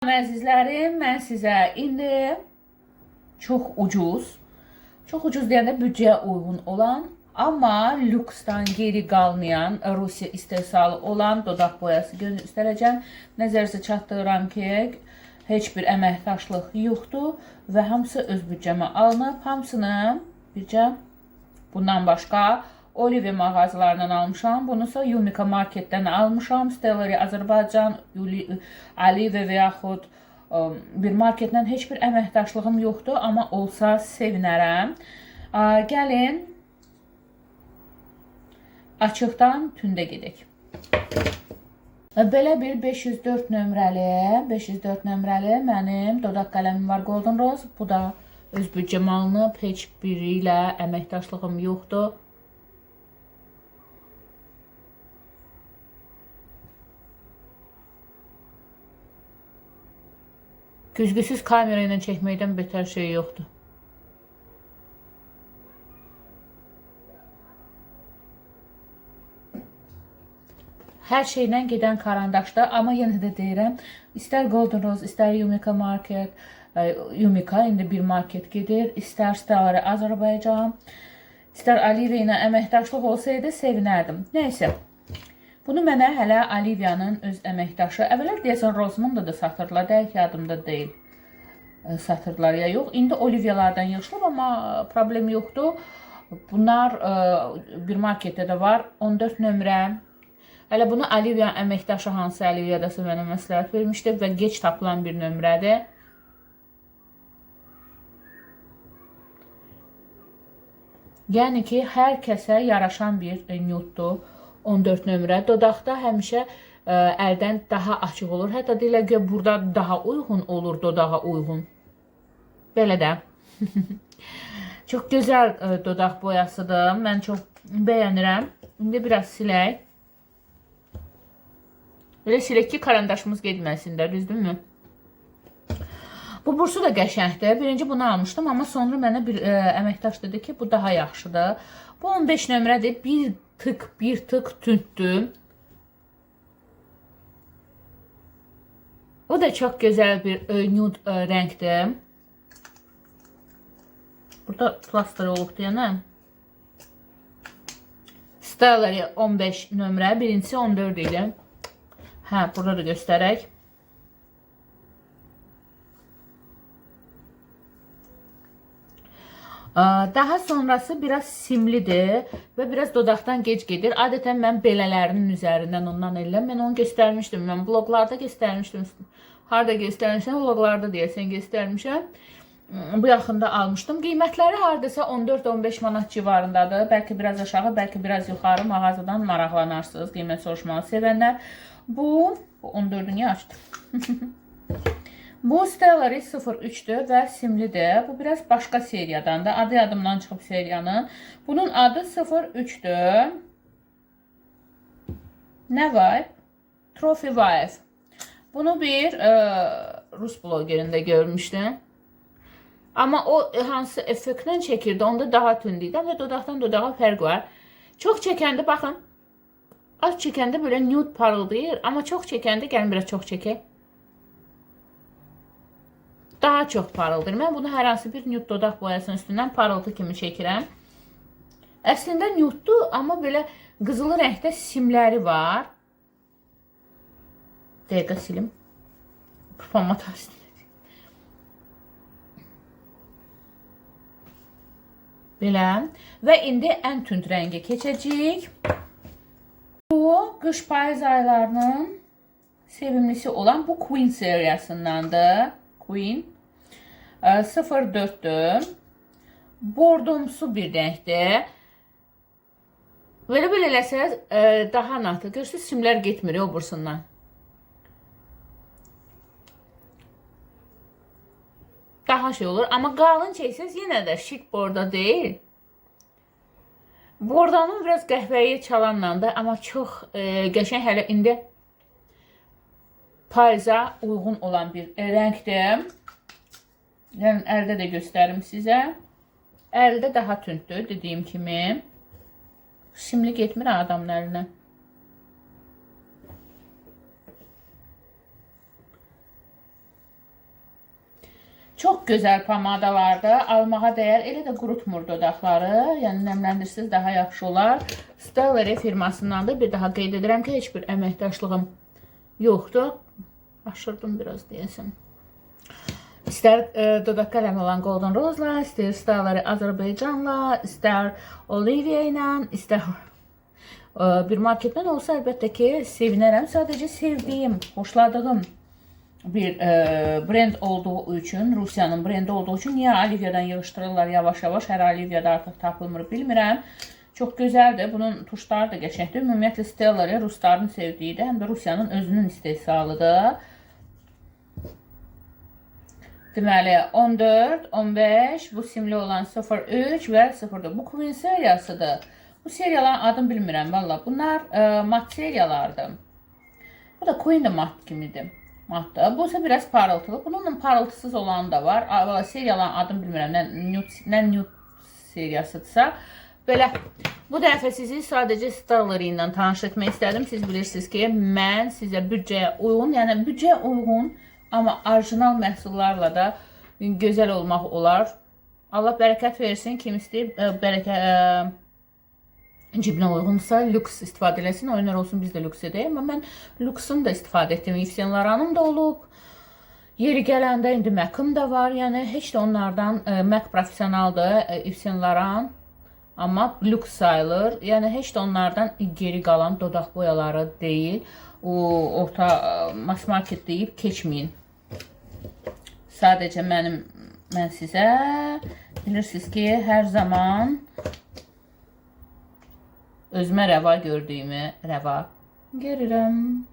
Əzizlərim, mən sizə indi çox ucuz, çox ucuz deyəndə büdcəyə uyğun olan, amma lüksdan geri qalmayan, Rusiya istehsalı olan dodaq boyası göstərəcəm. Nəzərinizə çatdırıram ki, heç bir əməkdaşlıq yoxdur və hamısı öz büdcəmə alınıb. Hamısını bircə bundan başqa Olivia mağazalarından almışam. Bunu isə Yumika marketdən almışam. Stellary Azərbaycan, Alive və yaxud bir marketlə heç bir əməkdaşlığım yoxdur, amma olsa sevinərəm. Gəlin açıqdan tündə gedək. Belə bir 504 nömrəli, 504 nömrəli mənim dodaq qələmim var Golden Rose. Bu da öz büdcəmə alınıb, heç biri ilə əməkdaşlığım yoxdur. Güzgüsüz kamera ilə çəkməkdən betər şey yoxdur. Hər şeylə gedən karandaşdır, amma yenə də deyirəm, istər Golden Rose, istər Yumika Market, Yumika indi bir market gedir, istər Stellary Azərbaycan, istər Olivia ilə əməkdaşlıq olsaydı sevinərdim. Nəysə, bunu mənə hələ Olivia'nın öz əməkdaşı, əvvəllər deyəsən Rosemonda da satırdılar, dəqiq yadımda deyil, satırdılar ya yox. İndi Olivia'lardan yığışılıb, amma problem yoxdur. Bunlar bir marketdə də var, 14 nömrə. Hələ bunu Olivia əməkdaşı hansı Olivia'dasa mənə məsləhət vermişdi və geç tapılan bir nömrədir. Yəni ki, hər kəsə yaraşan bir nudedur 14 nömrə. Dodaqda həmişə əldən daha açıq olur. Hətta deyirlər ki, burada daha uyğun olur, dodağa uyğun. Belə də. Çox gözəl dodaq boyasıdır. Mən çox bəyənirəm. İndi biraz silək. Belə silək ki, karandaşımız getməsin də, düzdürmü? Bu bursu da qəşəngdir. Birinci bunu almışdım, amma sonra mənə bir əməkdaş dedi ki, bu daha yaxşıdır. Bu 15 nömrədir. Bir tık tündür. O da çox gözəl bir nude rəngdir. Burada plaster olubdur, yəni. Stellary 15 nömrə. Birincisi 14 idi. Hə, burada da göstərək. Daha sonrası biraz simlidir və biraz dodaqdan gec gedir. Adətən mən belələrinin üzərindən ondan eləyirəm. Mən onu göstərmişdim. Mən vloglarda göstərmişdim. Harada göstərmişəm? Vloglarda deyəsən göstərmişəm. Bu yaxında almışdım. Qiymətləri hardasa 14-15 manat civarındadır. Bəlkə biraz aşağı, bəlkə biraz yuxarı mağazadan maraqlanarsınız. Qiymət soruşmağı sevənlər. Bu 14-ü niyə açdım? Bu Stellary 03-dür və simlidir. Bu biraz başqa seriyadandır. Adı yadımdan çıxıb seriyanın. Bunun adı 03-dür. Nə vibe? Trophy Wife. Bunu bir Rus blogerində görmüşdüm. Amma o hansı effektlə çəkirdi, onda daha tünd idi. Amma dodaqdan dodağa fərq var. Çox çəkəndə, baxın, az çəkəndə belə nude parıldayır. Amma çox çəkəndə, gəlin biraz çox çəkək, daha çox parıldayır. Mən bunu hər hansı bir nude dodaq boyasının üstündən parıltı kimi çəkirəm. Əslində nudedur, amma belə qızılı rəngdə simləri var. Dəqiqə silim. Pomada üstündə. Belə. Və indi ən tünd rəngə keçəcəyik. Bu, qış payız aylarının sevimlisi olan bu Queen seriyasındandır. Queen. 04-dür. Bordomsu bir rəngdir. Belə belə eləsəniz daha natır. Görürsünüz, simlər getmir o bursundan. Daha şey olur. Amma qalın çəksəniz yenə də şik bordo deyil. Bordonun biraz qəhvəyi çalanla da, amma çox qəşəng hələ indi payıza uyğun olan bir rəngdir. Yəni əldə də göstərim sizə. Əldə daha tündür, dediyim kimi. Simli getmir adamın əlinə. Çox gözəl pomadalardır. Almağa dəyər. Elə də qurutmur dodaqları. Yəni nəmləndirsəniz daha yaxşı olar. Stellary firmasındandır. Bir daha qeyd edirəm ki, heç bir əməkdaşlığım yoxdur. Aşırdım biraz deyəsən. İstər dodaq qələmi olan Golden Rose-la, istər Stellary Azərbaycanla, istər Olivia ilə, istər bir marketdən olsa əlbəttə ki, sevinərəm. Sadəcə sevdiyim, xoşladığım bir brend olduğu üçün, Rusiyanın brendi olduğu üçün niyə Olivia'dan yığışdırırlar yavaş-yavaş? Hər Olivia'da artıq tapılmır, bilmirəm. Çox gözəldir. Bunun tuşları da qəşəngdir. Ümumiyyətlə Stellary rusların sevdiyidir. Həm də Rusiyanın özünün istehsalıdır. Deməli 14, 15, bu simli olan 03 və 04. Bu Queen seriyasıdır. Bu seriyaların adını bilmirəm valla. Bunlar mat seriyalardır. Bu da Queen də mat kimidir. Matdır. Bu isə biraz parıltılı. Bununla parıltısız olanı da var. Valla seriyaların adını bilmirəm. Nə nude seriyasıdırsa. Belə bu dəfə sizi sadəcə Stellary ilə tanış etmək istədim. Siz bilirsiniz ki, mən sizə büdcəyə uyğun, yəni büdcəyə uyğun, amma orijinal məhsullarla da gözəl olmaq olar. Allah bərəkət versin. Kim istəyir bərəkət cibinə uyğunsa lüks istifadə eləsin. Oyunlar olsun biz də lüks edək. Amma mən lüksün də istifadə etdim. Yves Saint Laurent-ım da olub. Yeri gələndə indi MAC-ım da var. Yəni heç də onlardan MAC professionaldır, Yves Saint Laurent amma lüks sayılır. Yəni heç də onlardan geri qalan dodaq boyaları deyil. O orta mass market deyib keçməyin. Sadəcə mən sizə bilirsiniz ki, hər zaman özümə rəva gördüyümü rəva görürəm.